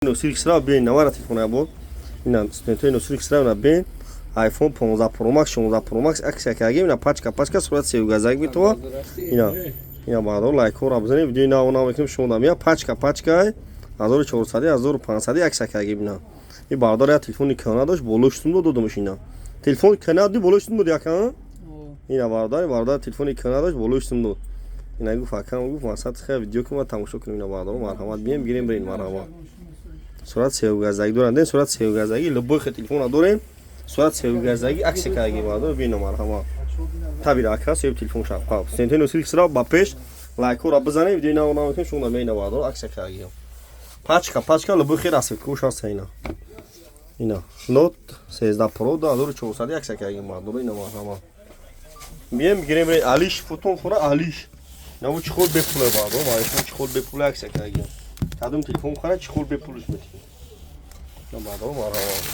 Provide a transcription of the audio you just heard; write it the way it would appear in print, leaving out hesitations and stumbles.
Носири Хисрав, бин, навара телефона буд. Ина, студентои Носири Хисрав, ина бин, iPhone 15 Pro Max, 16 Pro Max аксия кардагим. Ина, пачка пачка сурат севгазак битова. Ина, ина, баъдо лайкҳоро бизанед. Видеои нав нав мекунем, шумо дам. Пачка пачка 1400, 1500 аксия кардагим. Ина, и бардор як телефони кана дошт, болош сум дод, додамаш. Ина, телефон кана ди, болош сум дод яка. Ина, бародар телефони кана дошт, болош сум дод. Ина, гуфт, акам гуфт, мақсад хеле видео ки ма тамошо кунем. Ина, бародар, марҳамат, бием, бигирем, бирем, марҳамат. Сурат севгаздагӣ доранд, ден сурат севгаздагӣ, любой хе телефона дорем, сурат севгаздагӣ аксия кардагӣ. Бародар, бино, марҳамат, табира ака сев телефон шав. Студентои Носири Хисрав, ба пеш, лайкҳоро бизанед. Видеои нав нав мекунем, шумо меина. Бародар, аксия кардагӣ, пачка пачка, любой хе расцветкош ҳаст. Ина, ина, Note 13 Pro 2400 аксия кардагӣ. Бародар, ина, марҳамат, бием, бигирем. Алиш футон хӯра, алиш наву чехол бепуле. Бародар, барои шумо чехол бепуле аксия кардагӣ. Кадом телефон хара, чехол бепулш метиҳем. Бародар, марҳамат.